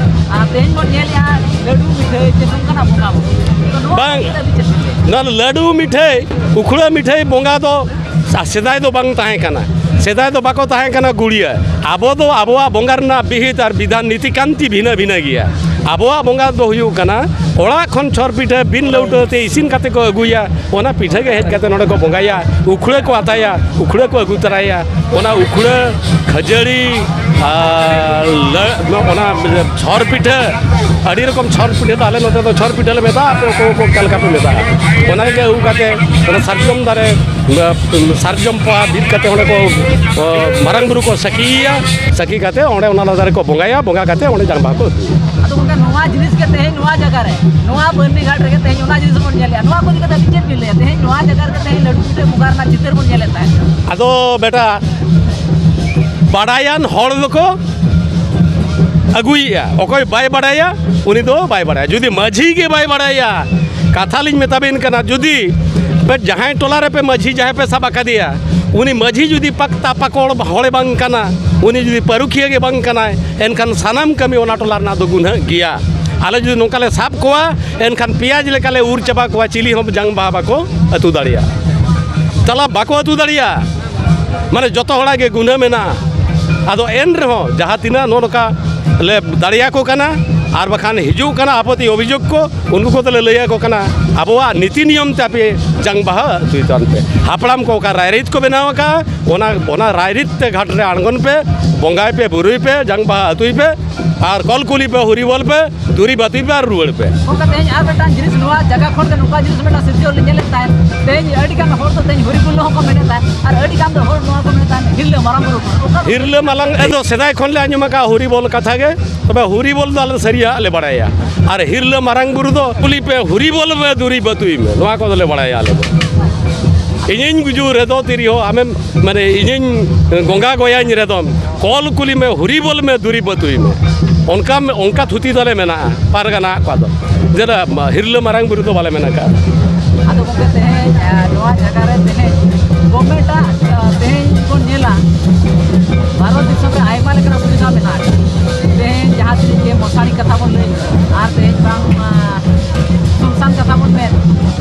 ᱟᱨ ᱛᱮᱦᱮᱧ ᱵᱚᱱ ᱧᱮᱞᱮᱜᱼᱟ ᱞᱟᱹᱰᱩ ᱢᱤᱴᱷᱟᱹᱭ ᱪᱮ ᱱᱚᱝᱠᱟᱱᱟᱜ ᱵᱚᱸᱜᱟ ᱵᱩᱨᱩ᱾ ᱛᱚ ᱱᱚᱣᱟ ᱵᱟᱝ, ᱤᱫᱤ ᱠᱟᱛᱮ ᱟᱹᱵᱤᱱ ᱪᱮᱫ ᱵᱤᱱ ᱞᱟᱹᱭᱟ? ᱱᱚᱣᱟ ᱞᱟᱹᱰᱩ ᱢᱤᱴᱷᱟᱹᱭ, ᱩᱠᱷᱲᱟᱹ ᱢᱤᱴᱷᱟᱹᱭ ᱵᱚᱸᱜᱟ ᱫᱚ ᱥᱮᱫᱟᱭ ᱫᱚ ᱵᱟᱝ ᱛᱟᱦᱮᱸ ᱠᱟᱱᱟ᱾ ᱥᱮᱫᱟᱭ ᱫᱚ ᱵᱟᱠᱚ ᱛᱟᱦᱮᱸ ᱠᱟᱱᱟ ᱜᱩᱲᱤᱭᱟᱹ᱾ ᱟᱵᱚ ᱫᱚ ᱟᱵᱚᱣᱟᱜ ᱵᱚᱸᱜᱟ ᱨᱮᱱᱟᱜ ᱵᱤᱦᱤᱛ ᱟᱨ ᱵᱤᱫᱷᱟᱱ, ᱱᱤᱛᱤ ᱠᱟᱱᱛᱤ ᱵᱷᱤᱱᱟᱹ ᱵᱷᱤᱱᱟᱹ ᱜᱮᱭᱟ᱾ ᱟᱵᱚᱣᱟᱜ ᱵᱚᱸᱜᱟ ᱫᱚ ᱦᱩᱭᱩᱜ ᱠᱟᱱᱟ ᱚᱲᱟᱜ ᱠᱷᱚᱱ ᱪᱷᱚᱨ ᱯᱤᱴᱷᱟᱹ ᱵᱤᱱ ᱞᱟᱹᱣᱴᱟᱹ ᱛᱮ ᱤᱥᱤᱱ ᱠᱟᱛᱮ ᱠᱚ ᱟᱹᱜᱩᱭᱟ᱾ ᱚᱱᱟ ᱯᱤᱴᱷᱟᱹ ᱜᱮ ᱦᱮᱡ ᱠᱟᱛᱮ ᱱᱚᱰᱮ ᱠᱚ ᱵᱚᱸᱜᱟᱭᱟ, ᱩᱠᱷᱲᱟᱹ ᱠᱚ ᱟᱛᱟᱭᱟ, ᱩᱠᱷᱲᱟᱹ ᱠᱚ ᱟᱹᱜᱩ ᱛᱚᱨᱟᱭᱟ᱾ ᱚᱱᱟ ᱩᱠᱷᱲᱟᱹ, ᱠᱷᱟᱹᱡᱟᱹᱲᱤ ᱟᱨ ᱞᱟᱹ-, ᱚᱱᱟ ᱪᱷᱚᱨ ᱯᱤᱴᱷᱟᱹ, ᱟᱹᱰᱤ ᱨᱚᱠᱚᱢ ᱪᱷᱚᱨ ᱯᱤᱴᱷᱟᱹ ᱫᱚ ᱟᱞᱮ ᱱᱚᱛᱮ ᱫᱚ ᱪᱷᱚᱨ ᱯᱤᱴᱷᱟᱹ ᱞᱮ ᱢᱮᱛᱟᱜᱼᱟ, ᱟᱯᱮ ᱚᱠᱚᱭ ᱚᱠᱚᱭ ᱚᱠᱟ ᱞᱮᱠᱟ ᱯᱮ ᱢᱮᱛᱟᱜᱼᱟ᱾ ᱚᱱᱟ ᱜᱮ ᱟᱹᱜᱩ ᱠᱟᱛᱮ ᱚᱱᱟ ᱥᱟᱨᱡᱚᱢ ᱫᱟᱨᱮ, ᱥᱟᱨᱡᱚᱢ ᱯᱚᱦᱟ ᱵᱤᱫ ᱠᱟᱛᱮ ᱚᱸᱰᱮ ᱠᱚ, ᱚ, ᱢᱟᱨᱟᱝ ᱵᱩᱨᱩ ᱠᱚ ᱥᱟᱹᱠᱷᱤᱭᱮᱭᱟ, ᱥᱟᱹᱠᱷᱤ ᱠᱟᱛᱮ ᱚᱸᱰᱮ ᱚᱱᱟ ᱞᱟᱛᱟᱨ ᱨᱮᱠᱚ ᱵᱚᱸᱜᱟᱭᱟ, ᱵᱚᱸᱜᱟ ᱠᱟᱛᱮ ᱚᱸᱰᱮ ᱡᱟᱝ ᱵᱟᱦᱟ ᱠᱚ ᱟᱹᱛᱩᱭᱟ᱾ ᱟᱫᱚ ᱜᱚᱢᱠᱮ, ᱱᱚᱣᱟ ᱡᱤᱱᱤᱥ ᱜᱮ ᱛᱮᱦᱮᱧ ᱱᱚᱣᱟ ᱡᱟᱭᱜᱟ ᱨᱮ, ᱱᱚᱣᱟ ᱵᱟᱹᱨᱱᱤ ᱜᱷᱟᱴ ᱨᱮᱜᱮ ᱛᱮᱦᱮᱧ ᱚᱱᱟ ᱡᱤᱱᱤᱥ ᱵᱚᱱ ᱧᱮᱞᱮᱜᱼᱟ᱾ ᱱᱚᱣᱟ ᱠᱚ ᱤᱫᱤ ᱠᱟᱛᱮ ᱟᱹᱵᱤᱱ ᱪᱮᱫ ᱵᱤᱱ ᱞᱟᱹᱭᱟ? ᱛᱮᱦᱮᱧ ᱱᱚᱣᱟ ᱡᱟᱭᱜᱟ ᱨᱮᱜᱮ ᱛᱮᱦᱮᱧ ᱞᱟᱹᱰᱩ ᱯᱤᱴᱷᱟᱹ ᱵᱚᱸᱜᱟ ᱨᱮᱱᱟᱜ ᱪᱤᱛᱟᱹᱨ ᱵᱚᱱ ᱧᱮᱞᱮᱫ ᱛᱟᱦᱮᱸᱫ᱾ ᱟᱫᱚ ᱵᱮᱴᱟ, ᱵᱟᱰᱟᱭᱟᱱ ᱦᱚᱲ ᱫᱚᱠᱚ ᱟᱹᱜᱩᱭᱮᱜᱼᱟ, ᱚᱠᱚᱭ ᱵᱟᱭ ᱵᱟᱰᱟᱭᱟ ᱩᱱᱤ ᱫᱚ ᱵᱟᱭ ᱵᱟᱰᱟᱭᱟ᱾ ᱡᱩᱫᱤ ᱢᱟᱹᱡᱷᱤ ᱜᱮ ᱵᱟᱭ ᱵᱟᱰᱟᱭᱟ, ᱠᱟᱛᱷᱟ ᱞᱤᱧ ᱢᱮᱛᱟᱵᱤᱱ ᱠᱟᱱᱟ, ᱡᱩᱫᱤ ᱯᱮ ᱡᱟᱦᱟᱸᱭ ᱴᱚᱞᱟ ᱨᱮᱯᱮ ᱢᱟᱹᱡᱷᱤ ᱡᱟᱦᱟᱸᱭ ᱯᱮ ᱥᱟᱵ ᱟᱠᱟᱫᱮᱭᱟ, ᱩᱱᱤ ᱢᱟᱹᱡᱷᱤ ᱡᱩᱫᱤ ᱯᱟᱠᱛᱟ ᱯᱟᱠᱚᱲ ᱦᱚᱲᱮ ᱵᱟᱝ ᱠᱟᱱᱟ, ᱩᱱᱤ ᱡᱩᱫᱤ ᱯᱟᱹᱨᱩᱠᱷᱤᱭᱟᱹ ᱜᱮ ᱵᱟᱝ ᱠᱟᱱᱟᱭ, ᱮᱱᱠᱷᱟᱱ ᱥᱟᱱᱟᱢ ᱠᱟᱹᱢᱤ ᱚᱱᱟ ᱴᱚᱞᱟ ᱨᱮᱱᱟᱜ ᱫᱚ ᱜᱩᱱᱦᱟᱹᱜ ᱜᱮᱭᱟ᱾ ᱟᱞᱮ ᱡᱩᱫᱤ ᱱᱚᱝᱠᱟ ᱞᱮ ᱥᱟᱵ ᱠᱚᱣᱟ, ᱮᱱᱠᱷᱟᱱ ᱯᱮᱸᱭᱟᱡᱽ ᱞᱮᱠᱟᱞᱮ ᱩᱨ ᱪᱟᱵᱟ ᱠᱚᱣᱟ, ᱪᱤᱞᱤ ᱦᱚᱸ ᱡᱟᱝ ᱵᱟᱦᱟ ᱵᱟᱠᱚ ᱟᱹᱛᱩ ᱫᱟᱲᱮᱭᱟᱜᱼᱟ᱾ ᱛᱟᱞᱟ ᱵᱟᱠᱚ ᱟᱹᱛᱩ ᱫᱟᱲᱮᱭᱟᱜᱼᱟ᱾ ᱢᱟᱱᱮ ᱡᱚᱛᱚ ᱦᱚᱲᱟᱜ ᱜᱮ ᱜᱩᱱᱟᱹ ᱢᱮᱱᱟᱜᱼᱟ᱾ ᱟᱫᱚ ᱮᱱ ᱨᱮᱦᱚᱸ ᱡᱟᱦᱟᱸ ᱛᱤᱱᱟᱹᱜ ᱱᱚᱜᱼᱚ ᱱᱚᱝᱠᱟ ᱞᱮ ᱫᱟᱲᱮᱭᱟᱠᱚ ᱠᱟᱱᱟ, ᱟᱨ ᱵᱟᱠᱷᱟᱱ ᱦᱤᱡᱩᱜ ᱠᱟᱱᱟ ᱟᱯᱚᱛᱤ ᱚᱵᱷᱤᱡᱳᱜᱽ ᱠᱚ, ᱩᱱᱠᱩ ᱠᱚᱫᱚ ᱞᱮ ᱞᱟᱹᱭ ᱟᱠᱚ ᱠᱟᱱᱟ, ᱟᱵᱚᱣᱟᱜ ᱱᱤᱛᱤ ᱱᱤᱭᱚᱢ ᱛᱮ ᱟᱯᱮ ᱡᱟᱝ ᱵᱟᱦᱟ ᱟᱹᱛᱩᱭ ᱛᱟᱵᱚᱱ ᱯᱮ᱾ ᱦᱟᱯᱲᱟᱢ ᱠᱚ ᱚᱠᱟ ᱨᱟᱭᱨᱤᱛ ᱠᱚ ᱵᱮᱱᱟᱣ ᱟᱠᱟᱫᱼᱟ, ᱚᱱᱟ, ᱚᱱᱟ ᱨᱟᱭᱨᱤᱛ ᱛᱮ ᱜᱷᱟᱴ ᱨᱮ ᱟᱬᱜᱚᱱ ᱯᱮ, ᱵᱚᱸᱜᱟᱭ ᱯᱮ, ᱵᱩᱨᱩᱭ ᱯᱮ, ᱡᱟᱝ ᱵᱟᱦᱟ ᱟᱹᱛᱩᱭ ᱯᱮ, ᱟᱨ ᱠᱚᱞ ᱠᱩᱞᱤ ᱯᱮ, ᱦᱩᱨᱤ ᱵᱚᱞ ᱯᱮ, ᱫᱩᱨᱤ ᱵᱟᱹᱛᱤ ᱯᱮ ᱟᱨ ᱨᱩᱣᱟᱹᱲ ᱯᱮ᱾ ᱚᱱᱠᱟ ᱛᱮᱦᱮᱧ ᱟᱨ ᱢᱤᱫᱴᱟᱝ ᱡᱤᱱᱤᱥ, ᱱᱚᱣᱟ ᱡᱟᱭᱜᱟ ᱠᱷᱚᱱ ᱜᱮ ᱱᱚᱝᱠᱟ ᱡᱤᱱᱤᱥ ᱢᱤᱫᱴᱟᱝ ᱥᱤᱨᱡᱟᱹᱣ ᱞᱮ ᱧᱮᱞᱮᱫ ᱛᱟᱦᱮᱸᱫ᱾ ᱛᱮᱦᱮᱧ ᱟᱹᱰᱤ ᱜᱟᱱ ᱦᱚᱲ ᱫᱚ ᱛᱮᱦᱮᱧ ᱦᱚᱨᱤ ᱵᱚᱞ ᱦᱚᱸᱠᱚ ᱢᱮᱱᱮᱫ ᱛᱟᱦᱮᱸᱫ, ᱟᱨ ᱟᱹᱰᱤ ᱜᱟᱱ ᱫᱚ ᱦᱚᱲ ᱱᱚᱣᱟ ᱠᱚ ᱢᱮᱱᱮᱫ ᱛᱟᱦᱮᱸᱫ ᱦᱤᱨᱞᱟᱹ ᱢᱟᱨᱟᱝ ᱵᱩᱨᱩ ᱠᱟᱱᱟ᱾ ᱚᱠᱟ ᱦᱤᱨᱞᱟᱹ ᱢᱟᱞᱟᱝ ᱮ ᱫᱚ ᱥᱮᱫᱟᱭ ᱠᱷᱚᱱ ᱞᱮ ᱟᱸᱡᱚᱢ ᱟᱠᱟᱫᱼᱟ ᱦᱚᱨᱤ ᱵᱚᱞ ᱠᱟᱛᱷᱟ ᱜᱮ, ᱛᱚᱵᱮ ᱦᱚᱨᱤ ᱵᱚᱞ ᱫᱚ ᱟᱞᱮ ᱫᱚ ᱥᱟᱹᱨᱤᱭᱟᱜ ᱞᱮ ᱵᱟᱲᱟᱭᱟ᱾ ᱟᱨ ᱦᱤᱨᱞᱟᱹ ᱢᱟᱨᱟᱝ ᱵᱩᱨᱩ ᱫᱚ ᱠᱩᱞᱤ ᱯᱮ, ᱦᱚᱨᱤ ᱵᱚᱞ ᱢᱮ, ᱫᱩᱨᱤ ᱵᱟᱹᱛᱩᱭ ᱢᱮ, ᱱᱚᱣᱟ ᱠᱚᱫᱚ ᱞᱮ ᱵᱟᱲᱟᱭᱟ ᱟᱞᱮ ᱫᱚ᱾ ᱤᱧᱤᱧ ᱜᱩᱡᱩᱜ ᱨᱮᱫᱚ ᱛᱤᱨᱤ ᱦᱚᱸ ᱟᱢᱮᱢ, ᱢᱟᱱᱮ ᱤᱧᱤᱧ ᱜᱚᱸᱜᱟ ᱜᱚᱭᱟᱧ ᱨᱮᱫᱚᱢ, ᱠᱚᱞ ᱠᱩᱞᱤ ᱢᱮ, ᱦᱩᱨᱤ ᱵᱚᱞ ᱢᱮ, ᱫᱩᱨᱤ ᱵᱟᱹᱛᱩᱭ ᱢᱮ᱾ ᱚᱱᱠᱟ, ᱚᱱᱠᱟ ᱛᱷᱩᱛᱤ ᱫᱚᱞᱮ ᱢᱮᱱᱟᱜᱼᱟ ᱯᱟᱨᱜᱟᱱᱟ ᱠᱚᱣᱟᱜ ᱫᱚ, ᱡᱮ ᱦᱤᱨᱞᱟᱹ ᱢᱟᱨᱟᱝ ᱵᱩᱨᱩ ᱫᱚ ᱵᱟᱞᱮ ᱢᱮᱱ ᱟᱠᱟᱫᱼᱟ᱾ ᱟᱫᱚ ᱜᱚᱢᱠᱮ, ᱛᱮᱦᱮᱧ, ᱟ, ᱱᱚᱣᱟ ᱡᱟᱭᱜᱟ ᱨᱮ ᱛᱮᱦᱮᱧ ᱜᱚᱵᱷᱢᱮᱱᱴᱟᱜ, ᱟ, ᱛᱮᱦᱮᱧ ᱵᱚᱱ ᱧᱮᱞᱟ, ᱵᱷᱟᱨᱚᱛ ᱫᱤᱥᱚᱢ ᱨᱮ ᱟᱭᱢᱟ ᱞᱮᱠᱟᱱᱟᱜ ᱥᱩᱵᱤᱫᱷᱟ ᱢᱮᱱᱟᱜᱼᱟ᱾ ᱛᱮᱦᱮᱧ ᱡᱟᱦᱟᱸ ᱛᱤᱱᱟᱹᱜ ᱜᱮ ᱢᱚᱥᱟᱬᱤ ᱠᱟᱛᱷᱟ ᱵᱚᱱ ᱞᱟᱹᱭ, ᱟᱨ ᱛᱮᱦᱮᱧ ᱵᱟᱝ, ᱟ, ᱥᱩᱱᱥᱟᱱ ᱠᱟᱛᱷᱟ ᱵᱚᱱ ᱢᱮᱱ,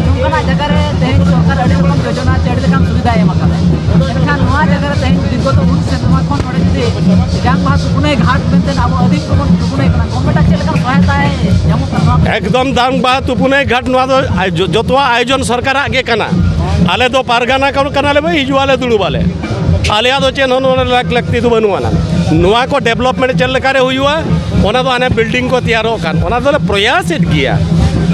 ᱱᱚᱝᱠᱟᱱᱟᱜ ᱡᱟᱭᱜᱟ ᱨᱮ ᱛᱮᱦᱮᱧ ᱥᱚᱨᱠᱟᱨ ᱟᱹᱰᱤ ᱨᱚᱠᱚᱢ ᱡᱳᱡᱚᱱᱟ ᱪᱮ ᱟᱹᱰᱤ ᱞᱮᱠᱟᱱ ᱥᱩᱵᱤᱫᱷᱟᱭ ᱮᱢ ᱟᱠᱟᱫᱟ᱾ ᱢᱮᱱᱠᱷᱟᱱ ᱱᱚᱣᱟ ᱡᱟᱭᱜᱟ ᱨᱮ ᱛᱮᱦᱮᱧ ᱠᱷᱚᱱ ᱱᱚᱰᱮ ᱡᱩᱫᱤ ᱡᱟᱝ ᱵᱟᱦᱟ ᱛᱩᱯᱩᱱᱟᱹᱭ ᱜᱷᱟᱴ ᱢᱮᱱᱛᱮ ᱟᱵᱚ ᱟᱹᱫᱤᱢ ᱠᱚᱵᱚᱱ ᱛᱩᱯᱩᱱᱟᱹᱭ ᱠᱟᱱᱟ, ᱜᱚᱵᱷᱚᱨᱱᱢᱮᱱᱴ ᱟᱜ ᱪᱮᱫ ᱞᱮᱠᱟᱱ ᱥᱚᱦᱟᱭᱚᱛᱟᱭ ᱧᱟᱢᱚᱜ ᱠᱟᱱᱟ ᱱᱚᱣᱟ ᱠᱚ? ᱮᱠᱫᱚᱢ ᱡᱟᱝ ᱵᱟᱦᱟ ᱛᱩᱯᱩᱱᱟᱹᱭ ᱜᱷᱟᱴ, ᱱᱚᱣᱟ ᱫᱚ ᱟᱭ-, ᱡᱚ-, ᱡᱚᱛᱚᱣᱟᱜ ᱟᱭᱳᱡᱚᱱ ᱥᱚᱨᱠᱟᱨᱟᱜ ᱜᱮ ᱠᱟᱱᱟ᱾ ᱟᱞᱮ ᱫᱚ ᱯᱟᱨᱜᱟᱱᱟ ᱠᱟᱱ ᱠᱟᱱᱟᱞᱮ ᱵᱷᱟᱹᱭ, ᱦᱤᱡᱩᱜ ᱟᱞᱮ ᱫᱩᱲᱩᱵ ᱟᱞᱮ᱾ ᱟᱞᱮᱭᱟᱜ ᱫᱚ ᱪᱮᱫ ᱦᱚᱸ ᱱᱚᱰᱮ ᱞᱟᱠ-, ᱞᱟᱹᱠᱛᱤ ᱫᱚ ᱵᱟᱹᱱᱩᱜ ᱟᱱᱟ᱾ ᱱᱚᱣᱟ ᱠᱚ ᱰᱮᱵᱷᱞᱚᱯᱢᱮᱱᱴ ᱪᱮᱫ ᱞᱮᱠᱟᱨᱮ ᱦᱩᱭᱩᱜᱼᱟ, ᱚᱱᱟ ᱫᱚ ᱦᱟᱱᱮ ᱵᱤᱞᱰᱤᱝ ᱠᱚ ᱛᱮᱭᱟᱨᱚᱜ ᱠᱟᱱ, ᱚᱱᱟ ᱫᱚᱞᱮ ᱯᱨᱚᱭᱟᱥᱮᱫ ᱜᱮᱭᱟ᱾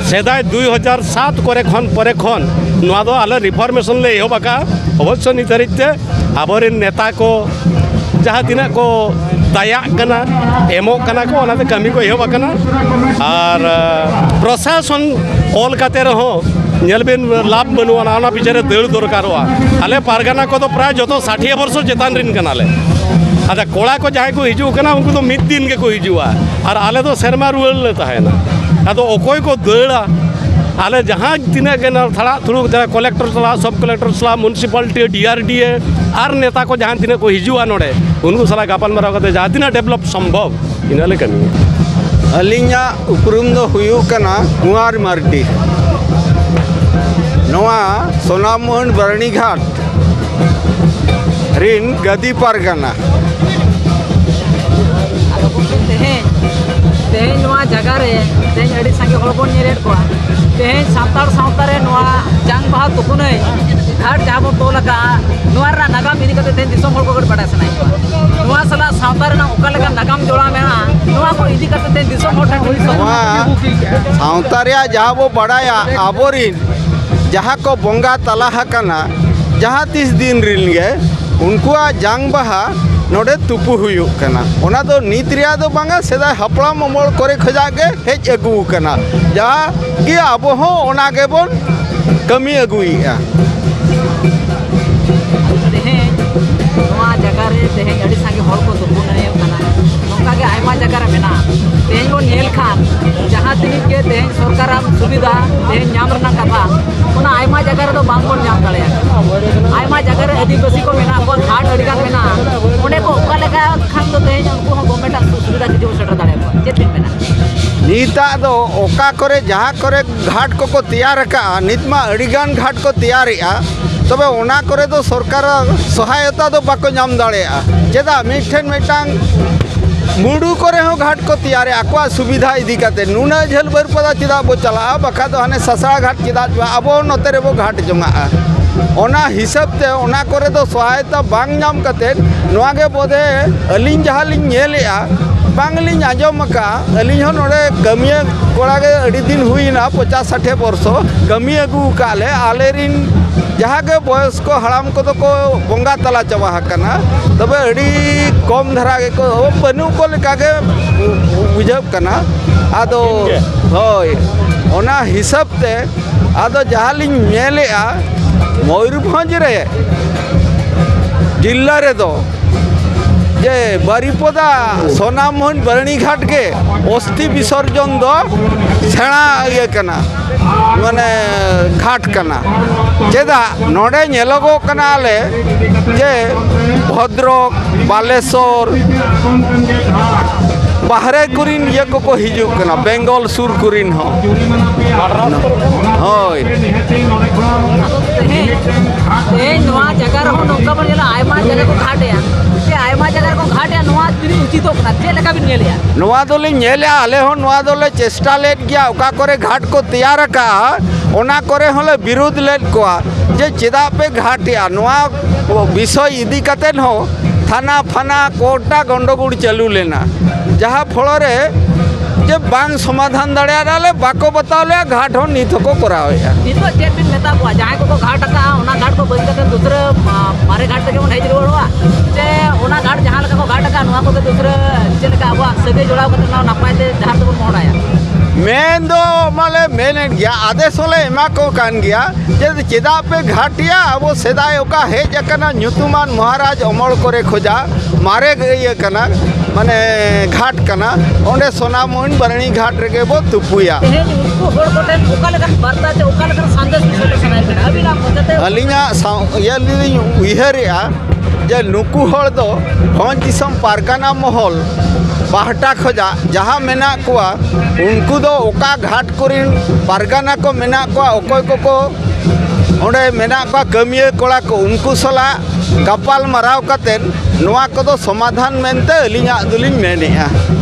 ᱥᱮᱫᱟᱭ ᱫᱩᱭ ᱦᱟᱡᱟᱨ ᱥᱟᱛ ᱠᱚᱨᱮ ᱠᱷᱚᱱ, ᱯᱚᱨᱮ ᱠᱷᱚᱱ ᱱᱚᱣᱟ ᱫᱚ ᱟᱞᱮ ᱨᱤᱯᱷᱚᱨᱢᱮᱥᱚᱱ ᱞᱮ ᱮᱦᱚᱵ ᱟᱠᱟᱫᱼᱟ᱾ ᱚᱵᱚᱥᱥᱚ ᱱᱤᱛ ᱫᱷᱟᱹᱨᱤᱡ ᱛᱮ ᱟᱵᱚᱨᱮᱱ ᱱᱮᱛᱟ ᱠᱚ ᱡᱟᱦᱟᱸ ᱛᱤᱱᱟᱹᱜ ᱠᱚ ᱫᱟᱭᱟᱜ ᱠᱟᱱᱟ, ᱮᱢᱚᱜ ᱠᱟᱱᱟ ᱠᱚ, ᱚᱱᱟᱛᱮ ᱠᱟᱹᱢᱤ ᱠᱚ ᱮᱦᱚᱵ ᱟᱠᱟᱱᱟ᱾ ᱟᱨ, ᱟᱸ, ᱯᱨᱚᱥᱟᱥᱚᱱ ᱚᱞ ᱠᱟᱛᱮ ᱨᱮᱦᱚᱸ ᱧᱮᱞ ᱵᱤᱱ, ᱞᱟᱵᱷ ᱵᱟᱹᱱᱩᱜᱼᱟ, ᱚᱱᱟ ᱯᱤᱪᱷᱮ ᱨᱮ ᱫᱟᱹᱲ ᱫᱚᱨᱠᱟᱨᱚᱜᱼᱟ᱾ ᱟᱞᱮ ᱯᱟᱨᱜᱟᱱᱟ ᱠᱚᱫᱚ ᱯᱨᱟᱭ ᱡᱚᱛᱚ ᱥᱟᱴᱷᱤᱭᱟ ᱵᱚᱨᱥᱚ ᱪᱮᱛᱟᱱ ᱨᱮᱱ ᱠᱟᱱᱟᱞᱮ᱾ ᱟᱫᱚ ᱠᱚᱲᱟ ᱠᱚ ᱡᱟᱦᱟᱸᱭ ᱠᱚ ᱦᱤᱡᱩᱜ ᱠᱟᱱᱟ, ᱩᱱᱠᱩ ᱫᱚ ᱢᱤᱫ ᱫᱤᱱ ᱜᱮᱠᱚ ᱦᱤᱡᱩᱜᱼᱟ, ᱟᱨ ᱟᱞᱮ ᱫᱚ ᱥᱮᱨᱢᱟ ᱨᱩᱣᱟᱹᱲ ᱞᱮ ᱛᱟᱦᱮᱱᱟ᱾ ᱟᱫᱚ ᱚᱠᱚᱭ ᱠᱚ ᱫᱟᱹᱲᱟ, ᱟᱞᱮ ᱡᱟᱦᱟᱸ ᱛᱤᱱᱟᱹᱜ ᱜᱮ ᱱᱚᱣᱟ ᱛᱷᱟᱲᱟᱜ ᱛᱷᱩᱲᱩᱜ ᱡᱟᱦᱟᱸ ᱠᱚᱞᱮᱠᱴᱚᱨ ᱥᱟᱞᱟᱜ, ᱥᱟᱵ ᱠᱚᱞᱮᱠᱴᱚᱨ ᱥᱟᱞᱟᱜ, ᱢᱩᱱᱥᱤᱯᱟᱞᱤᱴᱤ, ᱰᱤ ᱟᱨ ᱰᱤ ᱮ ᱟᱨ ᱱᱮᱛᱟ ᱠᱚ ᱡᱟᱦᱟᱸ ᱛᱤᱱᱟᱹᱜ ᱠᱚ ᱦᱤᱡᱩᱜᱼᱟ ᱱᱚᱰᱮ, ᱩᱱᱠᱩ ᱥᱟᱞᱟᱜ ᱜᱟᱯᱟᱞᱢᱟᱨᱟᱣ ᱠᱟᱛᱮ ᱡᱟᱦᱟᱸ ᱛᱤᱱᱟᱹᱜ ᱰᱮᱵᱷᱞᱚᱯ ᱥᱚᱢᱵᱷᱚᱵ, ᱤᱱᱟᱹ ᱞᱮ ᱠᱟᱹᱢᱤᱭᱟ᱾ ᱟᱹᱞᱤᱧᱟᱜ ᱩᱯᱨᱩᱢ ᱫᱚ ᱦᱩᱭᱩᱜ ᱠᱟᱱᱟ ᱠᱩᱸᱣᱟᱨ ᱢᱟᱨᱰᱤ᱾ ᱱᱚᱣᱟ ᱥᱳᱱᱟᱢᱩᱱᱰ ᱵᱟᱨᱱᱤᱜᱷᱟᱴ ᱨᱤᱱ ᱜᱟᱹᱫᱤ ᱯᱟᱨᱜᱟᱱᱟ᱾ ᱟᱫᱚ ᱜᱚᱢᱠᱮ, ᱛᱮᱦᱮᱧ, ᱛᱮᱦᱮᱧ ᱱᱚᱣᱟ ᱡᱟᱭᱜᱟ ᱨᱮ ᱛᱮᱦᱮᱧ ᱟᱹᱰᱤ ᱥᱟᱸᱜᱮ ᱦᱚᱲ ᱵᱚᱱ ᱧᱮᱞᱮᱫ ᱠᱚᱣᱟ᱾ ᱛᱮᱦᱮᱧ ᱥᱟᱱᱛᱟᱲ ᱥᱟᱶᱛᱟ ᱨᱮ ᱱᱚᱣᱟ ᱡᱟᱝ ᱵᱟᱦᱟ ᱛᱩᱯᱩᱱᱟᱹᱭ ᱜᱷᱟᱴ ᱡᱟᱦᱟᱸ ᱵᱚᱱ ᱛᱚᱞ ᱟᱠᱟᱫᱼᱟ, ᱱᱚᱣᱟ ᱨᱮᱱᱟᱜ ᱱᱟᱜᱟᱢ ᱤᱫᱤ ᱠᱟᱛᱮ ᱛᱮᱦᱮᱧ ᱫᱤᱥᱚᱢ ᱦᱚᱲ ᱠᱚ ᱠᱟᱹᱴᱤᱡ ᱵᱟᱰᱟᱭ ᱥᱟᱱᱟᱭᱮᱫ ᱠᱚᱣᱟ᱾ ᱱᱚᱣᱟ ᱥᱟᱞᱟᱜ ᱥᱟᱶᱛᱟ ᱨᱮᱱᱟᱜ ᱚᱠᱟ ᱞᱮᱠᱟ ᱱᱟᱜᱟᱢ ᱡᱚᱲᱟᱣ ᱢᱮᱱᱟᱜᱼᱟ, ᱱᱚᱣᱟ ᱠᱚ ᱤᱫᱤ ᱠᱟᱛᱮ ᱛᱮᱦᱮᱧ ᱫᱤᱥᱚᱢ ᱦᱚᱲ ᱴᱷᱮᱱ ᱠᱟᱹᱴᱤᱡ ᱥᱚᱫᱚᱨ᱾ ᱱᱚᱣᱟ ᱥᱟᱶᱛᱟ ᱨᱮᱭᱟᱜ ᱡᱟᱦᱟᱸ ᱵᱚ ᱵᱟᱰᱟᱭᱟ, ᱟᱵᱚᱨᱤᱱ ᱡᱟᱦᱟᱸ ᱠᱚ ᱵᱚᱸᱜᱟ ᱛᱟᱞᱟ ᱟᱠᱟᱱᱟ, ᱡᱟᱦᱟᱸ ᱛᱤᱥ ᱫᱤᱱ ᱨᱤᱱ ᱜᱮ, ᱩᱱᱠᱩᱣᱟᱜ ᱡᱟᱝ ᱵᱟᱦᱟ ᱱᱚᱰᱮ ᱛᱩᱯᱩ ᱦᱩᱭᱩᱜ ᱠᱟᱱᱟ᱾ ᱚᱱᱟ ᱫᱚ ᱱᱤᱛ ᱨᱮᱭᱟᱜ ᱫᱚ ᱵᱟᱝᱟ, ᱥᱮᱫᱟᱭ ᱦᱟᱯᱲᱟᱢ ᱚᱢᱚᱞ ᱠᱚᱨᱮ ᱠᱷᱚᱱᱟᱜ ᱜᱮ ᱦᱮᱡ ᱟᱹᱜᱩ ᱟᱠᱟᱱᱟ᱾ ᱡᱟᱜᱮ ᱟᱵᱚ ᱦᱚᱸ ᱚᱱᱟ ᱜᱮᱵᱚᱱ ᱠᱟᱹᱢᱤ ᱟᱹᱜᱩᱭᱮᱫᱼᱟ᱾ ᱛᱮᱦᱮᱧ ᱱᱚᱣᱟ ᱡᱟᱭᱜᱟ ᱨᱮ ᱛᱮᱦᱮᱧ ᱟᱹᱰᱤ ᱥᱟᱸᱜᱮ ᱦᱚᱲ ᱠᱚ ᱛᱩᱯᱩᱱ ᱦᱩᱭᱩᱜ ᱠᱟᱱᱟ, ᱱᱚᱝᱠᱟ ᱜᱮ ᱟᱭᱢᱟ ᱡᱟᱭᱜᱟ ᱨᱮ ᱢᱮᱱᱟᱜᱼᱟ᱾ ᱛᱮᱦᱮᱧ ᱵᱚᱱ ᱧᱮᱞ ᱠᱷᱟᱱ ᱡᱟᱦᱟᱸ ᱛᱤᱱᱟᱹᱜ ᱜᱮ ᱛᱮᱦᱮᱧ ᱥᱚᱨᱠᱟᱨᱟᱜ ᱥᱩᱵᱤᱫᱷᱟ ᱛᱮᱦᱮᱧ ᱧᱟᱢ ᱨᱮᱱᱟᱜ ᱠᱟᱛᱷᱟ, ᱚᱱᱟ ᱟᱭᱢᱟ ᱡᱟᱭᱜᱟ ᱨᱮᱫᱚ ᱵᱟᱝ ᱵᱚᱱ ᱧᱟᱢ ᱫᱟᱲᱮᱭᱟᱜ ᱠᱟᱱᱟ᱾ ᱟᱭᱢᱟ ᱡᱟᱭᱜᱟ ᱨᱮ ᱟᱹᱫᱤᱵᱟᱹᱥᱤ ᱠᱚ ᱢᱮᱱᱟᱜ ᱠᱚᱣᱟ, ᱜᱷᱟᱴ ᱟᱹᱰᱤ ᱜᱟᱱ ᱢᱮᱱᱟᱜᱼᱟ, ᱚᱸᱰᱮ ᱠᱚ ᱚᱠᱟ ᱞᱮᱠᱟ ᱠᱷᱟᱱ ᱫᱚ ᱛᱮᱦᱮᱧ ᱩᱱᱠᱩ ᱦᱚᱸ ᱜᱚᱵᱷᱢᱮᱱᱴ ᱟᱜ ᱥᱩᱡᱳᱜᱽ ᱥᱩᱵᱤᱫᱷᱟ ᱠᱤᱪᱷᱩ ᱵᱚᱱ ᱥᱮᱴᱮᱨ ᱫᱟᱲᱮᱭᱟᱠᱚᱣᱟ, ᱪᱮᱫ ᱵᱤᱱ ᱢᱮᱱᱟ? ᱱᱤᱛᱟᱜ ᱫᱚ ᱚᱠᱟ ᱠᱚᱨᱮ ᱡᱟᱦᱟᱸ ᱠᱚᱨᱮ ᱜᱷᱟᱴ ᱠᱚᱠᱚ ᱛᱮᱭᱟᱨ ᱟᱠᱟᱫᱼᱟ, ᱱᱤᱛ ᱢᱟ ᱟᱹᱰᱤ ᱜᱟᱱ ᱜᱷᱟᱴ ᱠᱚ ᱛᱮᱭᱟᱨᱮᱜᱼᱟ, ᱛᱚᱵᱮ ᱚᱱᱟ ᱠᱚᱨᱮ ᱫᱚ ᱥᱚᱨᱠᱟᱨᱟᱜ ᱥᱚᱦᱟᱭᱚᱛᱟ ᱫᱚ ᱵᱟᱠᱚ ᱧᱟᱢ ᱫᱟᱲᱮᱭᱟᱜᱼᱟ᱾ ᱪᱮᱫᱟᱜ? ᱢᱤᱫᱴᱷᱮᱱ ᱢᱤᱫᱴᱟᱝ ᱢᱩᱰᱩ ᱠᱚᱨᱮ ᱦᱚᱸ ᱜᱷᱟᱴ ᱠᱚ ᱛᱮᱭᱟᱨᱮᱜᱼᱟ ᱟᱠᱚᱣᱟᱜ ᱥᱩᱵᱤᱫᱷᱟ ᱤᱫᱤ ᱠᱟᱛᱮ᱾ ᱱᱩᱱᱟᱹᱜ ᱡᱷᱟᱹᱞ ᱵᱟᱹᱨᱯᱟᱫᱟ ᱪᱮᱫᱟᱜ ᱵᱚ ᱪᱟᱞᱟᱜᱼᱟ? ᱵᱟᱠᱷᱟᱡ ᱫᱚ ᱦᱟᱱᱮ ᱥᱟᱥᱲᱟ ᱜᱷᱟᱴ ᱪᱮᱫᱟᱜ ᱪᱚ ᱟᱵᱚ ᱱᱚᱛᱮ ᱨᱮᱵᱚ ᱜᱷᱟᱴ ᱡᱚᱝᱟᱜᱼᱟ? ᱚᱱᱟ ᱦᱤᱥᱟᱹᱵ ᱛᱮ ᱚᱱᱟ ᱠᱚᱨᱮ ᱫᱚ ᱥᱚᱦᱟᱭᱚᱛᱟ ᱵᱟᱝ ᱧᱟᱢ ᱠᱟᱛᱮ ᱱᱚᱣᱟ ᱜᱮ ᱵᱚᱫᱷᱮ ᱟᱹᱞᱤᱧ ᱡᱟᱦᱟᱸ ᱞᱤᱧ ᱧᱮᱞᱮᱜᱼᱟ, ᱵᱟᱝᱞᱤᱧ ᱟᱸᱡᱚᱢ ᱟᱠᱟᱫᱼᱟ᱾ ᱟᱹᱞᱤᱧ ᱦᱚᱸ ᱱᱚᱰᱮ ᱠᱟᱹᱢᱤᱭᱟᱹ ᱠᱚᱲᱟ ᱜᱮ ᱟᱹᱰᱤ ᱫᱤᱱ ᱦᱩᱭᱮᱱᱟ, ᱯᱚᱪᱟᱥ ᱥᱟᱴᱷᱮ ᱵᱚᱨᱥᱚ ᱠᱟᱹᱢᱤ ᱟᱹᱜᱩ ᱟᱠᱟᱫ ᱞᱮ᱾ ᱟᱞᱮᱨᱤᱱ ᱡᱟᱦᱟᱸ ᱜᱮ ᱵᱚᱭᱚᱥ ᱠᱚ ᱦᱟᱲᱟᱢ ᱠᱚᱫᱚ ᱠᱚ ᱵᱚᱸᱜᱟ ᱛᱟᱞᱟ ᱪᱟᱵᱟ ᱟᱠᱟᱱᱟ, ᱛᱚᱵᱮ ᱟᱹᱰᱤ ᱠᱚᱢ ᱫᱷᱟᱨᱟ ᱜᱮᱠᱚ, ᱵᱟᱹᱱᱩᱜ ᱠᱚ ᱞᱮᱠᱟ ᱜᱮ ᱵᱩᱡᱷᱟᱹᱜ ᱠᱟᱱᱟ᱾ ᱟᱫᱚ ᱦᱳᱭ, ᱚᱱᱟ ᱦᱤᱥᱟᱹᱵ ᱛᱮ ᱟᱫᱚ ᱡᱟᱦᱟᱸ ᱞᱤᱧ ᱧᱮᱞᱮᱜᱼᱟ, ᱢᱚᱭᱩᱨᱵᱷᱚᱸᱡᱽ ᱨᱮ ᱡᱤᱞᱟ ᱨᱮᱫᱚ ᱡᱮ ᱵᱟᱨᱤᱯᱚᱫᱟ ᱥᱳᱱᱟᱢᱩᱦᱤᱱ ᱵᱟᱹᱨᱱᱤ ᱜᱷᱟᱴ ᱜᱮ ᱚᱥᱛᱷᱤ ᱵᱤᱥᱚᱨᱡᱚᱱ ᱫᱚ ᱥᱮᱬᱟ ᱤᱭᱟᱹ ᱠᱟᱱᱟ, ᱢᱟᱱᱮ ᱜᱷᱟᱴ ᱠᱟᱱᱟ᱾ ᱪᱮᱫᱟᱜ? ᱱᱚᱰᱮ ᱧᱮᱞᱚᱜᱚᱜ ᱠᱟᱱᱟ ᱟᱞᱮ ᱡᱮ ᱵᱷᱚᱫᱨᱚᱠ, ᱵᱟᱞᱮᱥᱚᱨ, ᱵᱟᱦᱨᱮ ᱠᱚᱨᱮᱱ ᱤᱭᱟᱹ ᱠᱚᱠᱚ ᱦᱤᱡᱩᱜ ᱠᱟᱱᱟ, ᱵᱮᱝᱜᱚᱞ ᱥᱩᱨ ᱠᱚᱨᱮᱱ ᱦᱚᱸ᱾ ᱦᱳᱭ᱾ ᱛᱮᱦᱮᱧ, ᱛᱮᱦᱮᱧ ᱱᱚᱣᱟ ᱡᱟᱭᱜᱟ ᱨᱮᱦᱚᱸ ᱱᱚᱝᱠᱟ ᱵᱚᱱ ᱧᱮᱞᱟ, ᱟᱭᱢᱟ ᱡᱟᱭᱜᱟ ᱠᱚ ᱜᱷᱟᱴ ᱮᱜᱼᱟ᱾ ᱥᱮ ᱟᱭᱢᱟ ᱡᱟᱭᱜᱟ ᱨᱮᱠᱚ ᱜᱷᱟᱴ ᱮᱜᱼᱟ, ᱱᱚᱣᱟ ᱛᱤᱱᱟᱹᱜ ᱩᱪᱤᱛᱚᱜ ᱠᱟᱱᱟ? ᱪᱮᱫ ᱞᱮᱠᱟ ᱵᱤᱱ ᱧᱮᱞᱮᱜᱼᱟ? ᱱᱚᱣᱟ ᱫᱚᱞᱤᱧ ᱧᱮᱞᱮᱜᱼᱟ, ᱟᱞᱮ ᱦᱚᱸ ᱱᱚᱣᱟ ᱫᱚᱞᱮ ᱪᱮᱥᱴᱟ ᱞᱮᱫ ᱜᱮᱭᱟ, ᱚᱠᱟ ᱠᱚᱨᱮ ᱜᱷᱟᱴ ᱠᱚ ᱛᱮᱭᱟᱨ ᱟᱠᱟᱜᱼᱟ, ᱚᱱᱟ ᱠᱚᱨᱮ ᱦᱚᱸᱞᱮ ᱵᱤᱨᱳᱫᱷ ᱞᱮᱫ ᱠᱚᱣᱟ ᱡᱮ ᱪᱮᱫᱟᱜ ᱯᱮ ᱜᱷᱟᱴ ᱮᱜᱼᱟ᱾ ᱱᱚᱣᱟ ᱵᱤᱥᱚᱭ ᱤᱫᱤ ᱠᱟᱛᱮᱫ ᱦᱚᱸ ᱛᱷᱟᱱᱟ ᱯᱷᱟᱱᱟ ᱠᱚᱴᱟ ᱜᱚᱱᱰᱚᱜᱳᱲ ᱪᱟᱹᱞᱩ ᱞᱮᱱᱟ, ᱡᱟᱦᱟᱸ ᱯᱷᱚᱲᱚ ᱨᱮ ᱡᱮ ᱵᱟᱝ ᱥᱚᱢᱟᱫᱷᱟᱱ ᱫᱟᱲᱮᱭᱟᱫᱟ ᱞᱮ, ᱵᱟᱠᱚ ᱵᱟᱛᱟᱣ ᱞᱮᱜᱼᱟ, ᱜᱷᱟᱴ ᱦᱚᱸ ᱱᱤᱛ ᱦᱚᱸᱠᱚ ᱠᱚᱨᱟᱣᱮᱫᱼᱟ᱾ ᱱᱤᱛᱚᱜ ᱪᱮᱫ ᱵᱤᱱ ᱢᱮᱛᱟ ᱠᱚᱣᱟ, ᱡᱟᱦᱟᱸᱭ ᱠᱚᱠᱚ ᱜᱷᱟᱴ ᱟᱠᱟᱜᱼᱟ, ᱚᱱᱟ ᱜᱷᱟᱴ ᱠᱚ ᱵᱟᱹᱜᱤ ᱠᱟᱛᱮ ᱫᱩᱥᱨᱟᱹ, ᱢᱟ-, ᱢᱟᱨᱮ ᱜᱷᱟᱴ ᱛᱮᱜᱮ ᱵᱚᱱ ᱦᱮᱡ ᱨᱩᱣᱟᱹᱲᱚᱜᱼᱟ? ᱥᱮ ᱚᱱᱟ ᱜᱷᱟᱴ ᱡᱟᱦᱟᱸ ᱞᱮᱠᱟ ᱠᱚ ᱜᱷᱟᱴ ᱟᱠᱟᱜᱼᱟ, ᱱᱚᱣᱟ ᱠᱚᱜᱮ ᱫᱩᱥᱨᱟᱹ ᱪᱮᱫ ᱞᱮᱠᱟ ᱟᱵᱚᱣᱟᱜ ᱥᱟᱹᱜᱟᱹᱭ ᱡᱚᱲᱟᱣ ᱠᱟᱛᱮ ᱱᱚᱣᱟ ᱱᱟᱯᱟᱭ ᱛᱮ ᱡᱟᱦᱟᱸ ᱛᱮᱵᱚᱱ ᱢᱚᱦᱚᱲᱟᱭᱟ? ᱢᱮᱱ ᱫᱚ ᱢᱟᱞᱮ ᱢᱮᱱᱮᱫ ᱜᱮᱭᱟ, ᱟᱫᱮᱥ ᱦᱚᱸᱞᱮ ᱮᱢᱟ ᱠᱚ ᱠᱟᱱ ᱜᱮᱭᱟ, ᱡᱮ ᱪᱮᱫᱟᱜ ᱯᱮ ᱜᱷᱟᱴᱮᱜᱼᱟ? ᱟᱵᱚ ᱥᱮᱫᱟᱭ ᱚᱠᱟ ᱦᱮᱡ ᱟᱠᱟᱱᱟ ᱧᱩᱛᱩᱢᱟᱱ ᱢᱚᱦᱟᱨᱟᱡᱽ ᱚᱢᱚᱞ ᱠᱚᱨᱮ ᱠᱷᱚᱡᱟᱜ ᱢᱟᱨᱮ ᱤᱭᱟᱹ ᱠᱟᱱᱟ, ᱢᱟᱱᱮ ᱜᱷᱟᱴ ᱠᱟᱱᱟ, ᱚᱸᱰᱮ ᱥᱳᱱᱟᱢᱩᱦᱤᱱ ᱵᱟᱨᱱᱤ ᱜᱷᱟᱴ ᱨᱮᱜᱮ ᱵᱚ ᱛᱩᱯᱩᱭᱟ᱾ ᱛᱮᱦᱮᱧ ᱩᱱᱠᱩ ᱦᱚᱲ ᱠᱚᱴᱷᱮᱱ ᱚᱠᱟ ᱞᱮᱠᱟᱱ ᱵᱟᱨᱛᱟ ᱪᱮ ᱚᱠᱟ ᱞᱮᱠᱟᱱ ᱥᱟᱸᱫᱮᱥ ᱵᱤᱱ ᱥᱚᱫᱚᱨ ᱥᱟᱱᱟᱭᱮᱫ ᱵᱤᱱᱟ? ᱟᱹᱵᱤᱱᱟᱜ ᱢᱚᱪᱟᱛᱮ᱾ ᱟᱹᱞᱤᱧᱟᱜ ᱥᱟᱶ-, ᱤᱭᱟᱹ ᱞᱤᱧ ᱩᱭᱦᱟᱹᱨᱮᱜᱼᱟ ᱡᱮ ᱱᱩᱠᱩ ᱦᱚᱲ ᱫᱚ ᱵᱷᱚᱸᱡᱽ ᱫᱤᱥᱚᱢ ᱯᱟᱨᱜᱟᱱᱟ ᱢᱚᱦᱚᱞ ᱯᱟᱦᱴᱟ ᱠᱷᱚᱡᱟᱜ ᱡᱟᱦᱟᱸ ᱢᱮᱱᱟᱜ ᱠᱚᱣᱟ, ᱩᱱᱠᱩ ᱫᱚ ᱚᱠᱟ ᱜᱷᱟᱴ ᱠᱚᱨᱮᱱ ᱯᱟᱨᱜᱟᱱᱟ ᱠᱚ ᱢᱮᱱᱟᱜ ᱠᱚᱣᱟ, ᱚᱠᱚᱭ ᱠᱚᱠᱚ ᱚᱸᱰᱮ ᱢᱮᱱᱟᱜ ᱠᱚᱣᱟ ᱠᱟᱹᱢᱤᱭᱟᱹ ᱠᱚᱲᱟ ᱠᱚ, ᱩᱱᱠᱩ ᱥᱟᱞᱟᱜ ᱜᱟᱯᱟᱞ ᱢᱟᱨᱟᱣ ᱠᱟᱛᱮᱫ ᱱᱚᱣᱟ ᱠᱚᱫᱚ ᱥᱚᱢᱟᱫᱷᱟᱱ ᱢᱮᱱᱛᱮ ᱟᱹᱞᱤᱧᱟᱜ ᱫᱚᱞᱤᱧ ᱢᱮᱱᱮᱫᱼᱟ᱾